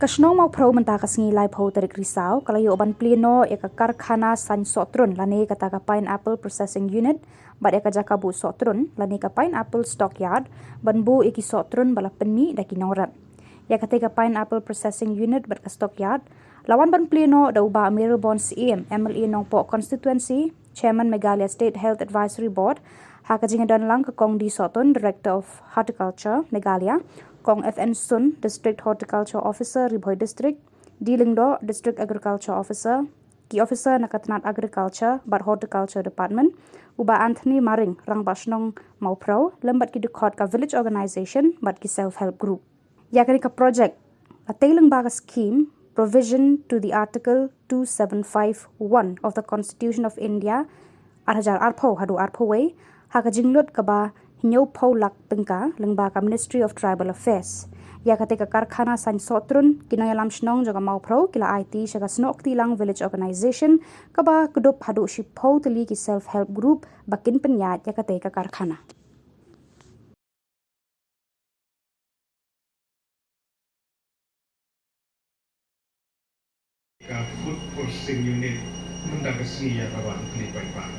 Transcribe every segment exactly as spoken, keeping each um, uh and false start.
Ka shnong Mawphrew mynta ka sngi laiphew tarik Risaw ka la ïoh ban plie noh ïa ka karkhana saiñ sohtrun lane kata ka Pineapple Processing Unit bad ïa ka jaka buh sohtrun lane ka Pineapple Stockyard ban buh ïa ki sohtrun ba la pynmih da ki nongrep. Ïa katei ka Pineapple Processing Unit bad ka Stockyard la wan ban plie noh da u Bah Mayralborn Syiem, M L A Nongpoh Constituency, Chairman Meghalaya State Health Advisory Board, ha ka jingdon lang ka Kong D Sohtun, Director of Horticulture, Meghalaya, Kong F N Sun, District Horticulture Officer, Ri Bhoi District, D Lyngdoh, District Agriculture Officer, ki officer na ka tnat Agriculture bad Horticulture Department, u Bah Anthony Maring, Rangbah Shnong Mawphrew, lem bad ki dkhot ka Village Organization bad ki Self Help Group. Ïa kane ka project la tei lyngba ka scheme Provision to the Article two seven five one of the Constitution of India, ar hajar arphew haduh arphew wei, ha ka jinglut kaba hynñiewphew lak tyngka lyngba ka Ministry of Tribal Affairs. Ïa katei ka karkhana saiñ sohtrun, ki nongïalam shnong jong ka Mawphrew ki la aiti sha ka Snoh Ktilang Village Organization, kaba kdup haduh shiphew tylli ki Self Help Group ba kin pynïaid ïa katei ka karkhana. Ka Food Processing Unit mynta ka sngi ïa kaba ngi plie paidbah.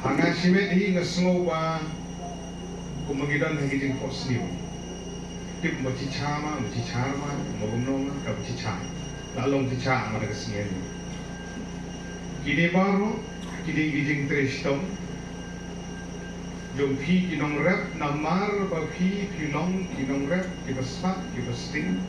Ha nga shimet hi nga sngew ba kumba ngi don ha ki jingphohsniew. Tip ba chicha ma, ba chicha ma, ba kumno ma, kaba chicha. La long chicha ma da ka sngi hi. Kine baroh ki dei ki jingtrei shitom jong phi ki nongrep, namar ba phi phi long ki nongrep kiba spat kiba sting,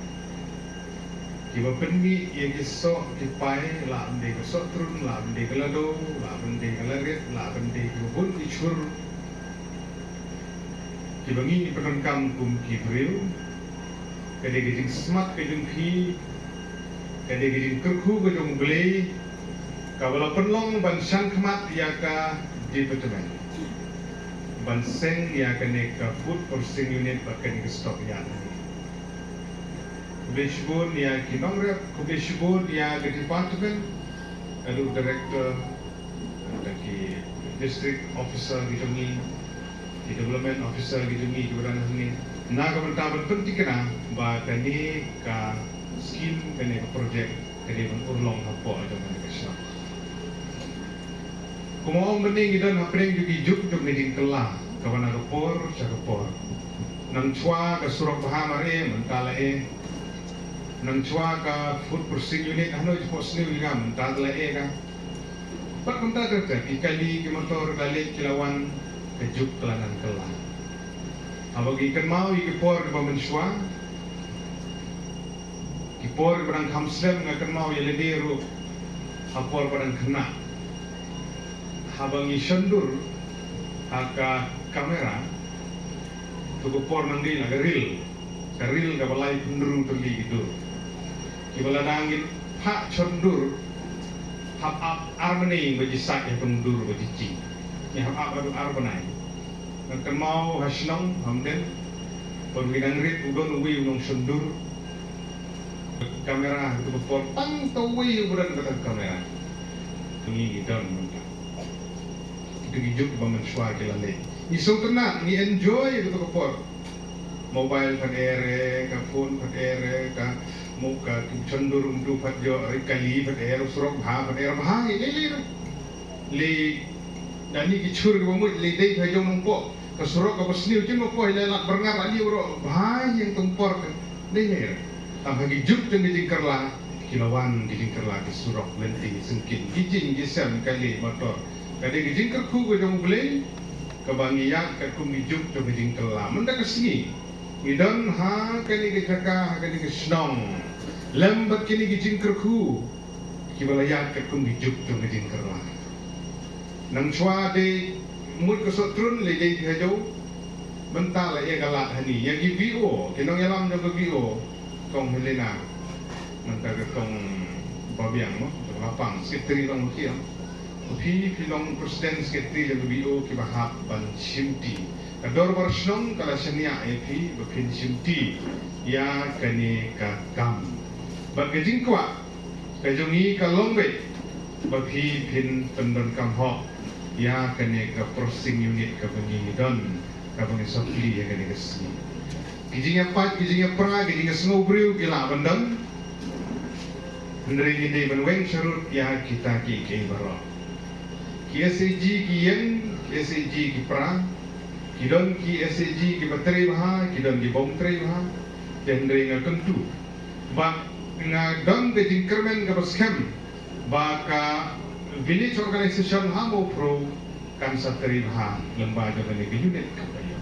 kiba pynmih ïa ki soh ki pai, lah ban dei ka sohtrun, lah ban dei ka lado, lah ban dei ka larit, lah ban dei kiba bun ki chur, kiba ngi ngi pyndonkam kum ki briew. Ka dei ka jingsmat ka jong phi, ka dei ka jingkyrkhu ka jong U Blei, kaba la pynlong ban shangkhmat ïa ka department ban seng ïa kane ka Food Processing Unit bad kane ka Stockyard. Khublei shibun ïa ki nongrep, khublei shibun ïa ka department, naduh director, da ki district officer ki jong ngi, ki development officer ki jong ngi kiba don hangne, na ka bynta ban pynthikna ba kane ka scheme, kane ka project ka dei ban urlong hapoh jong kane ka shnong. Kumba ong mynne, ngi don hapdeng jong ki juk jong ka jingkylla kaba na ka por sha ka por. Nang shuwa ka surok bha mar eh, mynta la eh. Nang shuwa ka Food Processing Unit hano jingphohsniew jong nga, mynta la eh ka. Bad kumta ter ter, ki kali ki motor ki la leit ki la wan, ka juk ka la nang kylla. Haba ngi kynmaw ïa ki por kiba mynshuwa, ki por kiba dang kham slem, nga kynmaw ïa lade ruh ha por ba dang khynnah, haba ngi shon dur ha ka kamera, to ka por nang dei la ka reel. Ka reel kaba laiphew hynriew tylli ki dur. Kiba lada ngin phah shon dur, hap ap ar bnai ba ji sait ha tong dur ba ji jied. Ngi hap ap haduh ar bnai. Nga kynmaw ha shnong Hamden, ba ngi dang rit u don uwei u nongshon dur. Kamera ha kato ka por tang uta uwei uba don kata ka kamera. Ngi ngi don mynta. Kito ki juk ba mynshuwa ki la leit. Ngi sngewtynnat, ngi enjoy kato ka por. Mobile pat eh re, ka phone pat eh re, ka mo ka shon dur um tu pat jooh, kali pat eh re, surok bha pat eh re, bha ngi lei lei re. Lei da kine ki chur kiba mut lei dei pha jong Nongpoh. Ka surok kaba sniew jin Nongpoh, lei lad Byrngat, lad lei baroh bha ïa ka por ka lei lei re. Tang ha ki juk jong ka jingkylla, ki la wan ki jingkylla, ki surok lynti syngkien, ki jing ki sem, kali motor. Ka dei ka jingkyrkhu ka jong U Blei, kaba ngi ïaid katkum ki juk jong ka jingkylla. Mynta ka sngi ngi don ha kane ka jaka, ha kane ka shnong, lem bad kine ki jingkyrkhu kiba la ïaid katkum ki juk jong ka jingkylla. Nang shuwa dei mut ka sohtrun, lei dei phi ha jooh. Mynta la ïa ka lad hani ïa ki V O, ki nongïalam jong ka V O, Kong Helena, mynta ka Kong Babiang mo, jong Lapang, secretary long ki, ah. Phi phi long president secretary jong ka V O, kiba hap ban shimti. Ka dorbar shnong ka la shaniah ïa phi ba phin shimti ïa kane ka kam. Bad ka jingkwah ka jong ngi ka long beit ba phi phin pyndonkam hok ïa kane ka processing unit kaba ngi don, kaba ngi sa plie ïa kane ka sngi. Ki jingïapait, ki jingïapra, ki jingïasngewbriew ki lah ban don. Hynrei ngi dei ban weng sharud ïa kita kiei kiei baroh. Ki S H G ki ïeng, ki S H G ki pra, ki don ki S H G kiba trei bha, ki don ki bym trei bha. Te hynrei nga kyntu ba nga don ka jingkyrmen kaba skhem ba ka village organization ha Mawphro kan sa trei bha lyngba jong kane ka unit kaba ïa.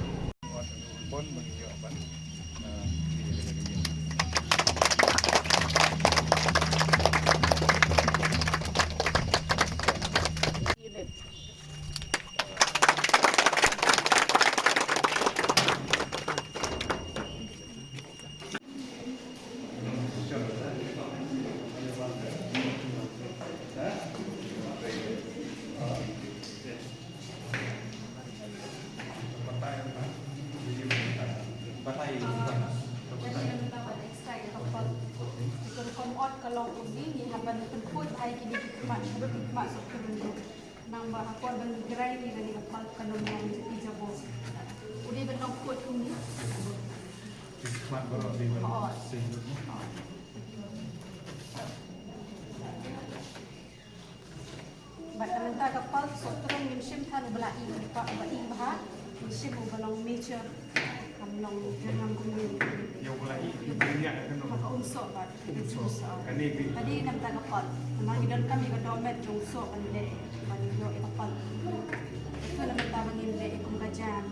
Nang ba ha por ban grai ni lani ka pal ka nong nong jati jabo. U dei ban nong kut kumne. Khmat baroh dei ban. Hooid. Sing. Hooid. Bad na mynta ka pal soh trong ngim shim than uba la ïing, uba, uba ïing bha, ngim shim uba long mature. Kam long jyrngam kumne. Ïa u la i, i bniah ka nong. Ka um soh bad ka ju soh. Kane bi. Hadi namta ka pal. Namar ngi donkam ïa ka dohmet jong soh ban leh, ban ïoh ïa ka pal. Ito namta ba ngin leh ïa kum ka jam.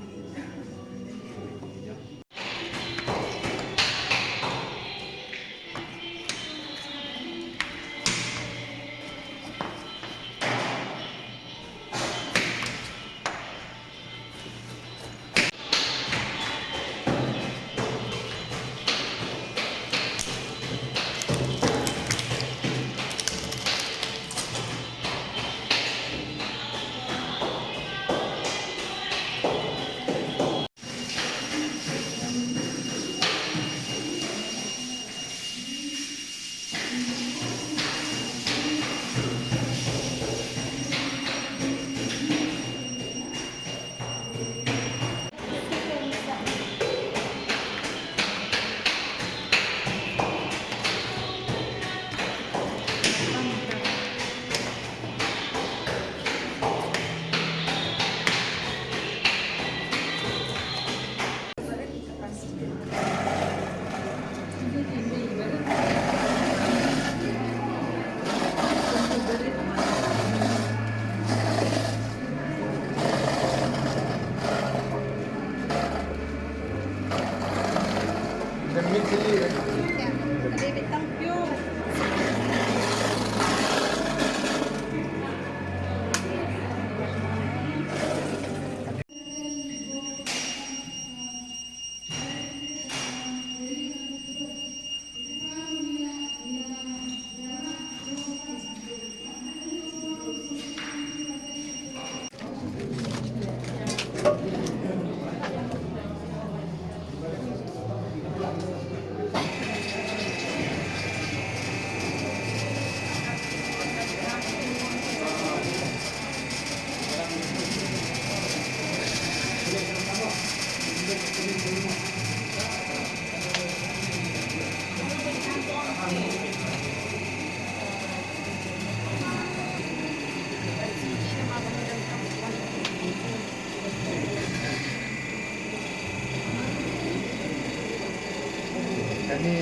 Kani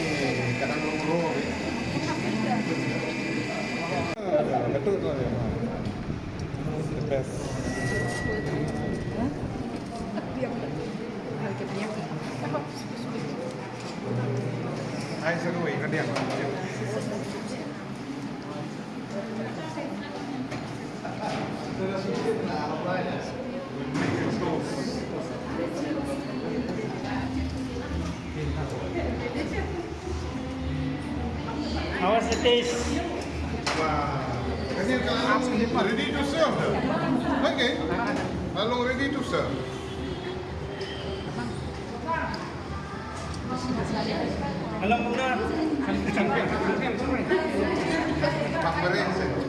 kadang rong ro. Betul tu. The best. Hai seru, eh, kadiang. How was the taste? Wow. Ready to serve. Okay. Along ready to serve. Alam muna. Pak Meren.